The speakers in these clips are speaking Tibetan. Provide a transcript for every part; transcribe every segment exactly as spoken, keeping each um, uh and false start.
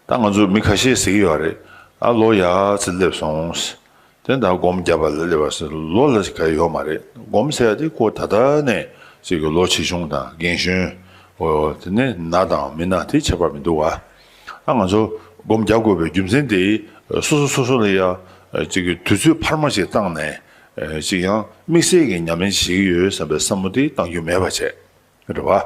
ད་ང་ཚོ་མི་ཁ་ཤས་ཟེར་གྱི་ཡོད་རེད། ཨ་ལོ་ཡག་ཙམ་སླེབས་སོང་། དེ་ད་སྒོམ་རྒྱབ་པ་ལ་སླེབས་པ་ཟེར་ལོ་ལ་ག་ཡོད་མ་རེད། སྒོམ་ཟེར་ཡ་དེ་ཁོ་ད་ལྟ་ནས་ཅིག་གི་ལོ་ཆེ་ཆུང་དང་རྒན་གཞོན། འོ་དེ་ནས་ན་དང་མི་ན་དེ་ཁྱད་པར་མི་འདུག་བ། ཨ་ང་ཚོ་སྒོམ་རྒྱག་དགོས་པའི་རྒྱུ་མཚན་དེ་སོ་སོ་སོ་སོ་ལ་ཡ་ཅིག་གི་དུས་ཚོད་འཕར་མ་ཞིག་བཏང་ནས་ཅིག་ཡང་དམིགས་བསལ་གྱི་ཉམས་ལེན་བྱེད་ཀྱི་ཡོད་བསམ་པའི་བསམ་བློ་དེ་བཏང་རྒྱུ་མེད་པ་བྱས། རེད་བ།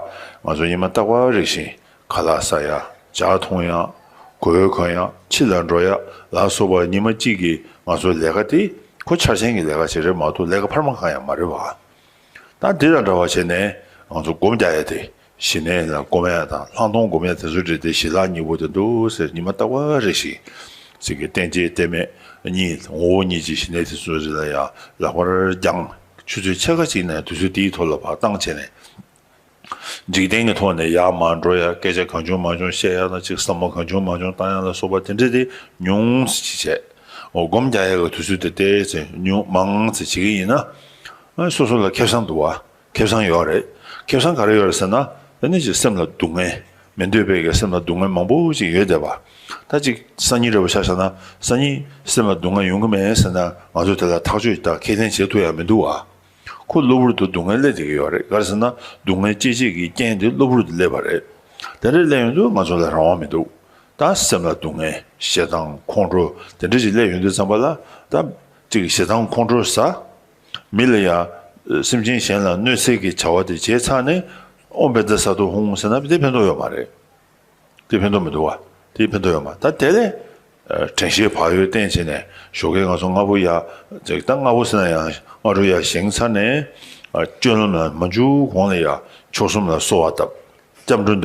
ང་ཚོ་ཉི་མ་རྟག་པར་རེ་བཞིན་ཁ་ལག་ཟ་ཡ། ཇ་འཐུང་ཡ། གོས་གོན་ཡ། ཕྱི་ལ་འགྲོ་ཡ་ལ་སོགས་པ་ཉི་མ་གཅིག་གི་ང་ཚོའི་ལས་ཀ་དེ་ཁོ་འཆར་ཅན་གྱི་ལས་ཀ་ཞིག་རེད་མ་གཏོགས་ལས་ཀ་འཕར་མ་གང་ཡང་མ་རེད་བ། ད་འདི་དང་འདྲ་བ་བྱས་ནས་ང་ཚོ་སྒོམ་རྒྱག་ཡ་དེ་ཞི་གནས་ལ་སྒོམ་ཡ་དང་ལྷག་མཐོང་སྒོམ་ཡ་དེ་ཚོ་རེད་དེ་ཞི་ལྷག་གཉིས་པོ་དེ་འདུག་ཟེར་ཉི་མ་རྟག་པར་རེ་བཞིན་ཅིག་གི་རྟེན་བཅས་རྟེན་མེད་གཉིས་ངོ་བོ་ཉིད་ཀྱི་ཞི་གནས་དེ་ཚོ་རེ་ལ་ཡ་ལག་པར་བརྒྱངས། ཆུ་ཚོད་ཕྱེད་ཀ་ཅིག་ནས་དུས་ཚོད་དེའི་ཐོག་ལ་བག་བཏང་བྱས་ནས། འཇིག་རྟེན་གྱི་ཐོག་ནས་ཡར་མར་འགྲོ་ཡ། སྐད་ཆ་གང་བྱུང་མང་བྱུང་བཤད་ཡ་དང་ཅིག་བསམ་བློ་གང་བྱུང་མང་བྱུང་བཏང་ཡ་ལ་སོགས་པ་དེ་འདྲ་དེ་ཉུང་ཙམ་ཅིག་བྱས། འོ་སྒོམ་རྒྱག་ཡ་གི་དུས་ཚོད་དེ་ཏོག་ཙམ་ཉུང་མང་ཙམ་བྱེད་ཀྱི་ཡིན་ན། སོ་སོ་ལ་ཁེ་བཟང་འདུག་བ། ཁེ་བཟང་ཡོད་རེད། ཁེ་བཟང་ག་རེ་ཡོད་རེད་ཟེར་ན། དེ་ནི་ཅིག་སེམས་ལ་སྡུག་བསྔལ། མི་འདོད་པའི་གི་སེམས་ལ་སྡུག་བསྔལ་མང་པོ་ཅིག་ཡོད་བསྡད་པ། ད་ཅིག་སང་ཉིན་རེ་བ་ཆ་བཞག་ན་སང་ཉིན་སེམས་ལ་སྡུག་བསྔལ་ཡོང་གི་མེད་ཟེར་ན་ང་ཚོ་དེ་ལ་ཐག་གཅོད་དང་ཁས་ལེན་བྱེད་ཐུབ་ཡ་མི་འདུག་བ། ཁོ་གློ་བུར་དུ་སྡུག་བསྔལ་སླེབས་བསྡད་ཀྱི་ཡོད་རེད། ག་རེ་ཟེར་ན་སྡུག་བསྔལ་སྐྱེད་བྱེད་ཀྱི་རྐྱེན་དེ་གློ་བུར་དུ་སླེབས་པ་རེད། དེ་འདྲ་སླེབས་ཡོང་དུས་ང་ཚོ་ལ་རང་དབང་མི་འདུག་ད་སེམས་ལ་སྡུག་བསྔལ་ཞེ་སྡང་ཁོང་ཁྲོ་དེ་འདྲ་ཞིག་སླེབས་ཡོང་དུས་ཙམ་པ་ལ་ད་ཅིག་ཞེ་སྡང་ཁོང་ཁྲོ་ཟ། མི་ལ་ཡ། སེམས་ཅན་གཞན་ལ་གནོད་འཚེ་གི་བྱ་བ་དེ་བྱས་ཚར་ནས་ཨོཾ་བཛྲ་ས་ཏྭ་ཧཱུྃ་ཟེར་ན་དེ་ཕན་ཐོགས་ཡོད་མ་རེད། དེ་ཕན་ཐོགས་མི་འདུག་བ། དེ་ཕན་ཐོགས་ཡོད་མ་ད་དེ་ལས། དྲན་ཤེས་བག་ཡོད་བསྟེན་བྱས་ནས་ཞོགས་ཀས་ང་ཚོ་སྔ་པོ་ཡ། ཅིག་ད་སྔ་པོ་ཟེར་ན་ཡང་སྔ་དྲོ་ཡ་བཞེངས་ཚར་ནས། སྤྱོད་ལམ་ལ་མ་འཇུག་གོང་ལ་ཡ་མཆོག་གསུམ་ལ་གསོལ་བ་བཏབ། སྐྱབས་འགྲོ་འདོན།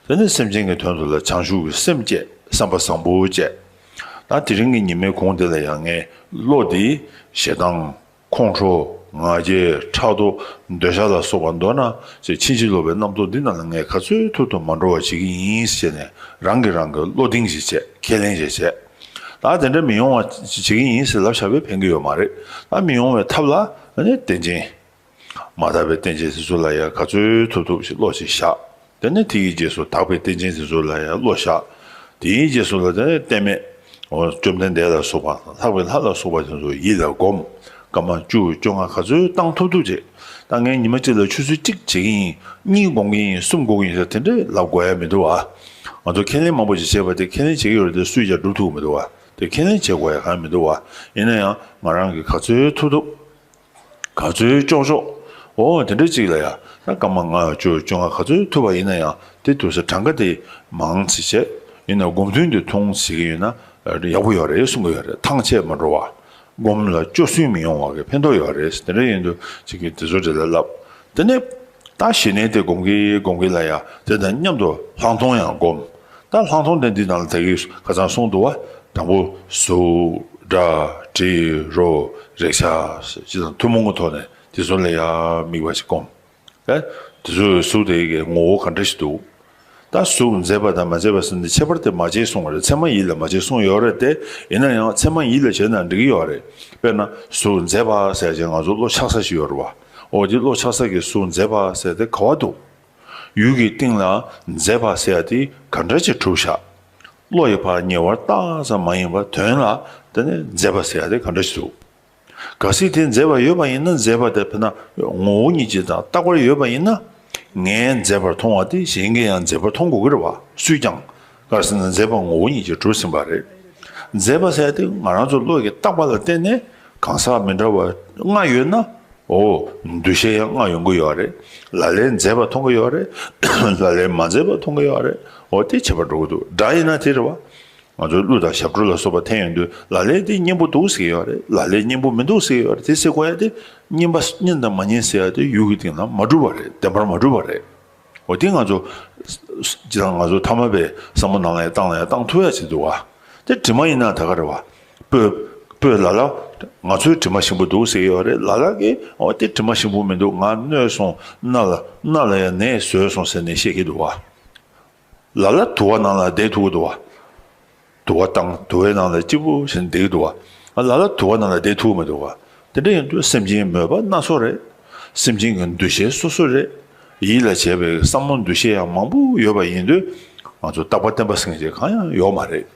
དེ་ནས་སེམས་ཅན་གྱི་དོན་དུ་ལ་བྱང་ཆུབ་ཀྱི་སེམས་བསྐྱེད་བསམ་པ་བཟང་པོ་བསྐྱེད། ད་དེ་རིང་གི་ཉི་མའི་གུང་དེ་ལ་ཡང་ངས་བློ་འདི་ཞེ་སྡང་། ཁོང་ཁྲོ། ང་རྒྱལ། ཕྲག་དོག་འདོད་ཆགས་ལ་སོགས་པ་མདོར་ན་ཅིག་ཕྱིན་ཅི་ལོག་པའི་རྣམ་རྟོག་འདི་རྣམས་ལ་ངས་ག་ཚོད་ཐུབ་ཐུབ་མ་འགྲོ་བ་བྱེད་ཀྱི་ཡིན་ཟེར་ནས་རང་གིས་རང་གི་བློ་གདེང་ཞིག་བྱས་ཁས་ལེན་ཞིག་བྱས། ད་དེ་འདྲ་མི་ཡོང་བ་བྱེད་ཀྱི་ཡིན་ཟེར་ལབ་བཞག་པས་ཕན་གྱི་ཡོད་མ་རེད། ད་མི་ཡོང་བའི་ཐབས་ལ་ཨ་ནི་རྟེན་ཅན། མ་དག་པའི་རྟེན་ཅན་དེ་ཚོ་ལ་ཡང་ག་ཚོད་ཐུབ་ཐུབ་ཞིག་བློ་ཞིག་བཞག་དེ་ནས་དེ་ཡི་རྗེས་སུ་དག་པའི་རྟེན་ཅན་དེ་ཚོ་ལ་ཡང་བློ་བཞག་དེའི་རྗེས་སུ་ལ་དེ་ནས་རྟེན་མེད། འོ་བཅོམ་ལྡན་འདས་ལ་སོགས་པ་ལྷག་པའི་ལྷ་ལ་སོགས་པ་དེ་ཚོ་ཡིད་ལ་བསྒོམ། སྐར་མ་བཅུ་བཅོ་ལྔ་ག་ཚོད་བཏང་ཐུབ་ཐུབ་བྱེད། ད་ངས་ཉི་མ་གཅིག་ལ་ཆུ་ཚོད་གཅིག་བྱེད་ཀྱི་ཡིན། གཉིས་སྒོམ་གྱི་ཡིན། གསུམ་སྒོམ་གྱི་ཡིན་ཟེར་དེ་འདྲས་ལབ་དགོས་ཡ་མི་འདུག་ཨ། ང་ཚོ་ཁས་ལེན་མང་པོ་ཞིག་བྱས་པ་དེ་ཁས་ལེན་བྱེད་ཀྱི་ཡོད་རེད་དེ་སུས་ཀྱང་སྒྲུབ་ཐུབ་ཀྱི་མི་འདུག་ཨ། དེ་ཁས་ལེན་བྱེད་དགོས་ཡ་གང་ཡང་མི་འདུག་ཨ། ཡིན་ན་ཡང་ང་རང་གིས་ག་ཚོད་ཐུབ་ཐུབ། ག་ཚོད་ལྕོགས་ལྕོགས། འོ་དེ་འདྲ་ཅིག་ལ་ཡ། ད་སྐར་མ་ལྔ་བཅུ་བཅོ་ལྔ་ག་ཚོད་ཐུབ་པ་ཡིན་ན་ཡང་དེ་དུས་སུ་གྲངས་ཀ་དེ་མང་ཙི་བྱས། ཡིན་ན་སྒོམ་ཐུན་དེ་ཐུང་ཙི་ཞིག་ཡིན་ན་ཡག་པོ་ཡོད་རེད་གསུང་གི་ཡོད་རེད། ཐང་ཆད་མ་འགྲོ་བ། སྒོམ་ལ་སྐྱོ་སུན་མི་ཡོང་བ་གི་ཕན་ཐོགས་ཡོད་རེད། དེ་འདྲ་ཡིན་དུས་ཅིག་གིས་དེ་ཚོ་འདྲ་ལ་ལབ། དེ་ནས་ད་ཞི་གནས་དེ་སྒོམ་གི་སྒོམ་གི་ལ་ཡ་དེ་དང་མཉམ་དུ་ལྷག་མཐོང་ཡང་སྒོམ། ད་ལྷག་མཐོང་དེ་འདི་ནང་ལ་ད་གིན་ཁ་སང་གསུངས་འདུག་བ། དང་པོ་གཟུགས། སྒྲ། དྲི། རོ། རེག་བྱ། ཅི་དང་ཐུན་མོང་གི་ཐོག་ནས་དེ་ཚོ་ལ་ཡང་དམིགས་པ་ཞིག་སྒོམ། ད་དེ་ཚོའི་གཟུགས་དེ་གའི་ངོ་བོ་ག་འདྲ་ཞིག་འདུག་ད་གཟུགས་མཛེས་པ་དང་མ་མཛེས་པ་ཟེར་ནས་ཁྱད་པར་དེ་མ་བྱེད་གསུངས་པ་རེད། ཚད་མ་ཡིད་ལ་མ་བྱེད་གསུངས་ཡོད་རེད་དེ། ཡིན་ན་ཡང་ཚད་མ་ཡིད་ལ་བྱས་ན་འགྲིག་གི་ཡོད་རེད། དཔེར་ན་གཟུགས་མཛེས་པ་ཟེར་ཅིག་ང་ཚོ་བློ་ཆགས་ས་ཞིག་ཡོད་རེད་བ། འོ་དེ་བློ་ཆགས་ས་གི་གཟུགས་མཛེས་པ་ཟེར་དེ་ག་བ་འདུག་ཡུལ་གྱི་སྟེང་ལ་མཛེས་པ་ཟེར་ཡ་དེ་ག་འདྲ་ཅིག་གྲུབ་བཞག་བློ་ཡི་ཕར་ཉེ་བར་བལྟ་ཙམ་མ་ཡིན་པར་དོན་ལ་དེ་ནི་མཛེས་པ་ཟེར་ཡ་དེ་ག་འདྲ་ཅིག་འདུག་གལ་སྲིད་དེ་མཛེས་པ་ཡོད་པ་ཡིན་ན་མཛེས་པ་དེ་དཔེར་ན་ངོ་བོ་ཉིད་ཀྱིས་དང་རྟག་པར་ཡོད་པ་ཡིན་ན། ངས་མཛེས་པར་མཐོང་བ་དེ་གཞན་གྱིས་ཡང་མཛེས་པར་མཐོང་དགོས་ཀྱི་རེད་བ། སུས་ཀྱང་། གལ་སྲིད་ན་མཛེས་པ་ངོ་བོ་ཉིད་ཀྱིས་གྲུབ་ཟིན་པ་རེད། མཛེས་པ་ཟེར་ཡ་དེ་ང་རང་ཚོ་བློ་ཡི་རྟག་པ་ལ་བརྟེན་ནས་གང་ཟག་མི་འདྲ་བ་ལྔ་ཡོད་ན། འོ། འདུ་ཤེས་ཡང་ལྔ་ཡོང་གི་ཡོད་རེད། ལ་ལས་མཛེས་པ་མཐོང་གི་ཡོད་རེད། ལ་ལས་མ་མཛེས་པ་མཐོང་གི་ཡོད་རེད། འོ་དེ་ཁྱད་པར་འགྲོ་གི་འདུག་སྒྲ་ཡིན་ན་དེ་རེད་བ། ང་ཚོའི་གླུ་དང་ཞབས་བྲོ་ལ་སོགས་པ་འཐེན་ཡོང་དུས་ལ་ལས་དེ་སྙན་པོ་འདུག་ཟེར་གྱི་ཡོད་རེད། ལ་ལས་སྙན་པོ་མི་འདུག་ཟེར་གྱི་ཡོད་རེད། དེ་ཟེར་དགོས་ཡ་དེ་སྙན་པ་སྙན་དང་མ་སྙན་ཟེར་ཡ་དེ་ཡུལ་གྱི་སྟེང་ལ་མ་གྲུབ་པ་རེད། བདེན་པར་མ་གྲུབ་པ་རེད། འོ་དེ་ང་ཚོ་སྤྱིར་བཏང་ང་ཚོ་ཐ་མལ་པའི་བསམ་བློ་ནང་ལ་ཡང་བཏང་ལ་ཡང་བཏང་ཐུབ་ཡ་ཅིག་འདུག་བ། དེ་དྲི་མ་ཡིན་ན་ད་ག་རེད་བ། སྤོས་སྤོས་ལ་ལ། ང་ཚོའི་དྲི་མ་ཞིམ་པོ་འདུག་ཟེར་གྱི་ཡོད་རེད། ལ་ལ་གིས་འོ་དེ་དྲི་མ་ཞིམ་པོ་མི་འདུག་ང་གནོད་སོང་། སྣ་ལ་སྣ་ལ་ཡང་ནད་བཟོས་སོང་ཟེར་ནས་བཤད་ཀྱི་འདུག་བ། ལ་ལ་དུ་བ་ནང་ལ་བསྡད་ཐུབ་ཀྱི་འདུག་བ། དུ་བ་བཏང་དུ་བའི་ནང་ལ་སྐྱིད་པོ་བྱས་ནས་བསྡད་ཀྱི་འདུག་བ། ལ་ལ་དུ་བ་ནང་ལ་བསྡད་ཐུབ་མི་འདུག་བ། དེ་འདྲ་ཡིན་དུས་སེམས་ཅན་མོས་པ་སྣ་ཚོགས་རེད། སེམས་ཅན་གྱི་འདུ་ཤེས་སོ་སོ་རེད། ཡིད་ལ་བྱེད་པའི་བསམ་བློ་འདུ་ཤེས་ཡང་མང་པོ་ཡོད་པ་ཡིན་དུས། ང་ཚོ་རྟག་པ་བརྟན་པ་ཟེར་མཁན་ཅིག་གང་ཡང་ཡོད་མ་རེད།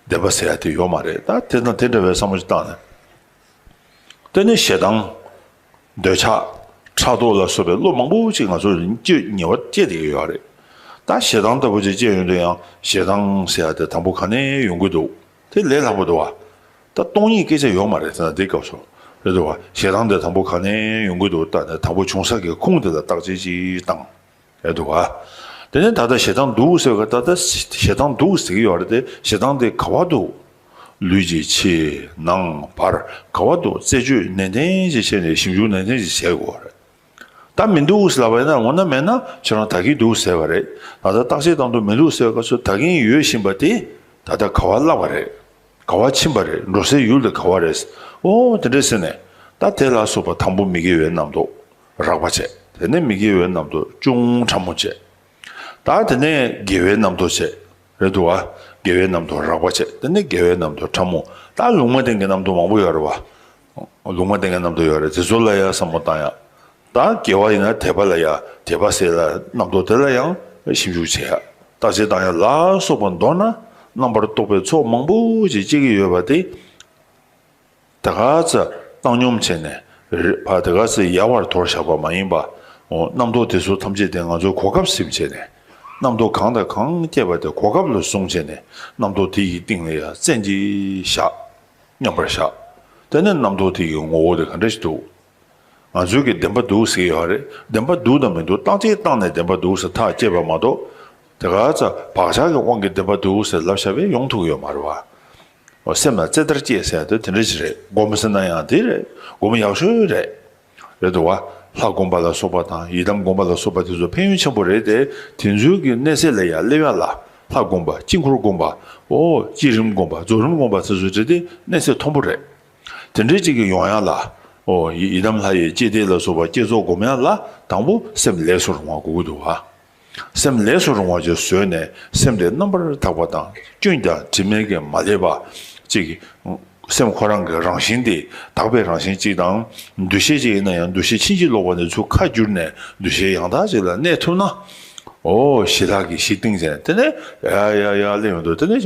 བདེན་པ་ཟེར་ཡ་དེ་ཡོད་མ་རེད། ད་དེ་དང་དེ་འདྲ་བའི་བསམ་བློ་ཞིག་བཏང་ནས། དེ་ནས་ཞེ་སྡང་། འདོད་ཆགས། ཕྲག་དོག་ལ་སོགས་པའི་བློ་མང་པོ་ཅིག་ང་ཚོ་སྐྱེ་ཉེ་བར་སྐྱེས་བསྡད་ཀྱི་ཡོད་རེད། ད་ཞེ་སྡང་ལྟ་བུ་ཅིག་སྐྱེས་ཡོང་དུས་ཡང་ཞེ་སྡང་ཟེར་ཡ་དེ་དང་པོ་ག་ནས་ཡོང་གི་འདུག་དེ་ལས་སླ་པོ་འདུག་བ། ད་སྟོང་ཉིད་སྐད་ཆ་ཡོད་མ་རེད་ཟེར་ན་འདི་སྐབས་སུ། རེད་འདུག་བ། ཞེ་སྡང་དེ་དང་པོ་ག་ནས་ཡོང་གི་འདུག་ད་ནས་དང་པོ་བྱུང་ས་གི་ཁུངས་དེ་ལ་བརྟག་དཔྱད་ཅིག་བཏང་། རེད་འདུག་བ། དེ་ནས་ད་ལྟ་ཞེ་སྡང་འདུག་ཟེར་བ། ད་ལྟ་ཞེ་སྡང་འདུག་ཟེར་གྱི་ཡོད་རེད་དེ། ཞེ་སྡང་དེ་ག་བ་འདུག་ལུས་ཀྱི་ཕྱི་ནང་བར་ག་བ་འདུག་རྩད་གཅོད་ནན་ཏན་ཞིག་བྱས་ནས་ཞིབ་འཇུག་ནན་ཏན་ཞིག་བྱེད་དགོས་རེད། ད་མི་འདུག་ཟེར་ལབ་པ་ཡིན་ན། འོ་ན་མེད་ན་ཁྱེད་རང་ད་གིན་འདུག་ཟེར་བ་རེད། ད་ལྟ་བརྟག་དཔྱད་བཏང་དུས་མི་འདུག་ཟེར་བ་སྐབས་སུ་ད་གིན་ཡོད་བཞིན་པ་དེ་ད་ལྟ་ག་བ་བརླག་པ་རེད། ག་བ་ཕྱིན་པ་རེད། འགྲོ་སའི་ཡུལ་དེ་ག་བ་རེད། ཨོ་དེ་འདྲས་ཟེར་ནས། ད་དེ་ལ་སོགས་པ་དང་པོ་མི་དགེ་བའི་རྣམ་རྟོག་རགས་པ་བྱས། དེ་ནས་མི་དགེ་བའི་རྣམ་རྟོག་ཅུང་ཕྲ་མོ་བྱས། ད་དེ་ནས་དགེ་བའི་རྣམ་རྟོག་བྱས། རེད་འདུག་བ། དགེ་བའི་རྣམ་རྟོག་རགས་པ་བྱས། དེ་ནས་དགེ་བའི་རྣམ་རྟོག་ཕྲ་མོ། ད་ལུང་མ་བསྟན་གྱི་རྣམ་རྟོག་མང་པོ་ཡོད་རེད་བ། ལུང་མ་བསྟན་གྱི་རྣམ་རྟོག་ཡོད་རེད། དེ་ཚོ་ལ་ཡང་བསམ་བློ་བཏང་ཡ། ད་དགེ་བ་ཡིན་ན་དད་པ་ལ་ཡ། དད་པ་ཟེར་ལ་རྣམ་རྟོག་དེ་ལ་ཡང་ཞིབ་འཇུག་བྱེད་ཡ། བརྟག་དཔྱད་བཏང་ཡ་ལ་སོགས་པ་མདོར་ན་རྣམ་པར་རྟོག་པའི་ཚོགས་མང་པོ་ཞིག་སྐྱེ་གི་ཡོད་པ་དེ། ད་ག་ཚོད་བཏང་སྙོམས་བྱས་ནས་རེད་བ། ད་ག་ཚོད་ཡལ་བར་དོར་བཞག་པ་མ་ཡིན་པ། འོ། རྣམ་རྟོག་དེ་ཚོ་ཐམས་ཅད་དེ་ང་ཚོས་གོ་སྐབས་ཟིན་བྱས་ནས། རྣམ་རྟོག་གང་དང་གང་སྐྱེས་པ་དེ་གོ་སྐབས་ལ་བཟུང་བྱས་ནས། རྣམ་རྟོག་དེ་ཡི་སྟེང་ལ་ཡ་བཙན་གྱིས་བཞག་མཉམ་པར་བཞག་དེ་ནས་རྣམ་རྟོག་དེ་ཡི་ངོ་བོ་དེ་ག་འདྲ་ཞིག་འདུག་ང་ཚོའི་གི་བདེན་པ་འདུག་ཟེར་གྱི་ཡོད་རེད། བདེན་པ་འདུག་དང་མི་འདུག་བརྟག་དཔྱད་བཏང་ནས་བདེན་པ་འདུག་ཟེར་ཐག་བཅད་པ་མ་གཏོགས། དེ་ག་ཚོད་བག་ཆགས་ཀྱི་དབང་གིས་བདེན་པ་འདུག་ཟེར་ལབ་བཞག་པས་ཡོང་ཐུབ་ཀྱི་ཡོད་མ་རེད་བ། འོ། སེམས་ལ་རྩེ་ལྟར་བཅད་ཟེར་ཡ་དེ་དེ་འདྲ་ཞིག་རེད། སྒོམ་ཟེར་ན་ཡང་དེ་རེད། སྒོམ་ཡག་ཤོས་རེད། རེད་འདུག་བ། ལྷ་སྒོམ་པ་ལ་སོགས་པ་དང་ཡི་དམ་སྒོམ་པ་ལ་སོགས་པ་དེ་ཚོ་ཕན་ཡོན་ཆེན་པོ་རེད་དེ། དེ་ཚོའི་གི་གནས་ཚད་ལ་ཡ་སླེབས་ཡ་ལ། ལྷ་སྒོམ་པ། དཀྱིལ་འཁོར་སྒོམ་པ། འོ། བསྐྱེད་རིམ་སྒོམ་པ། རྫོགས་རིམ་སྒོམ་པ་དེ་ཚོ་རེད་དེ། གནས་ཚད་མཐོན་པོ་རེད། དེ་འདྲའི་ཅིག་གི་ཡོང་ཡ་ལ། འོ། ཡི་ཡི་དམ་ལྷ་ཡི་བསྐྱེད་བཟླས་ལ་སོགས་པ་བསྐྱེད་རྫོགས་སྒོམ་ཡ་ལ་དང་པོ་སེམས་ལས་སུ་རུང་བ་དགོས་ཀྱི་འདུག་བ། སེམས་ལས་སུ་རུང་བ་ཅིག་བཟོས་ནས། སེམས་དེ་རྣམ་པར་དག་པ་དང་། སྐྱོན་དང་དྲི་མས་ཀྱང་མ་བསླད་པ་ཅིག་སེམས་ཁོ་རང་གི་རང་བཞིན་དེ་དག་པའི་རང་བཞིན་ཅིག་དང་། འདུ་ཤེས་ཅིག་ཡིན་ན་ཡང་འདུ་ཤེས་ཕྱིན་ཅི་ལོག་པ་ནས་ཚུར་ཁ་བསྒྱུར་ནས་འདུ་ཤེས་ཡང་དག་ཅིག་ལ་གནས་ཐུབ་ན། འོ། ཞི་ལྷག་གི་གཞི་བཏིང་བྱས་ནས། དེ་ནས་ཡ་ཡ་ཡ་སླེབས་ཡོང་དུས། དེ་ནས་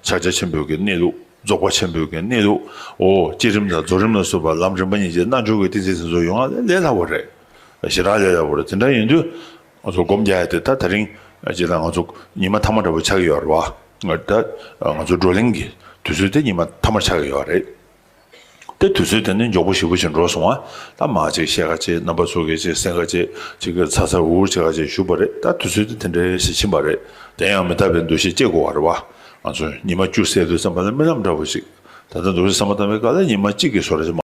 ཕྱག་རྒྱ་ཆེན་པོའི་གི་གནས་ལུགས། རྫོགས་པ་ཆེན་པོའི་གི་གནས་ལུགས། འོ། བསྐྱེད་རིམ་དང་རྫོགས་རིམ་ལ་སོགས་པ་ལམ་རིམ་པ་གཉིས་ཀྱི་རྣལ་འབྱོར་གྱི་ཏིང་འཛིན་དེ་ཚོ་ཡོང་ཡ་ལས་ལས་སླ་པོ་རེད། ཞེ་དྲག་ལས་སླ་པོ་རེད། དེ་འདྲ་ཡིན་དུས། ང་ཚོ་སྒོམ་རྒྱག་ཡ་དེ་ད་དེ་རིང་ཅིག་ལ་ང་ཚོ་ཉི་མ་ཐ་མ་འདྲ་པོ་ཆགས་ཀྱི་ཡོད་རེད་བ། ད་ང་ཚོ་བགྲོ་གླེང་གི་དུས་ཚོད་དེ་ཉི་མ་ཐ་མ་ཆགས་ཀྱི་ཡོད་རེད། དེ་དུས་ཚོད་དེ་ནི་མགྱོགས་པོ་ཞེ་པོ་ཅིག་འགྲོ་སོང་བ། ད་མ་ཅིག་བཤད་ག་ཅིག་རྣམ་པ་ཚོ་གིས་ཅིག་གསན་ག་ཅིག་ཅིག་གི་ཚ་ཚ་འུར་འུར་བྱེད་ག་ཅིག་བཞུགས་པ་རེད། ད་དུས་ཚོད་དེ་དེ་འདྲའི་ཞིག་ཕྱིན་པ་རེད། དེ་ཡང་མི་རྟག་པའི་འདུ་ཤེས་སྐྱེ་དགོས་པ་རེད་བ། ང་ཚོ་ཉི་མ་བཅུ་ཟེར་དུས་ཙམ་པ་ལ་རྨི་ལམ་འདྲ་པོ་ཞིག་ད་ལྟ་འདུག་སེ་བསམ་བློ་བཏང་བའི་སྐབས་ལ་ཉི་མ་གཅིག་གི་བཟོ་འདྲ་ཞིག་མ།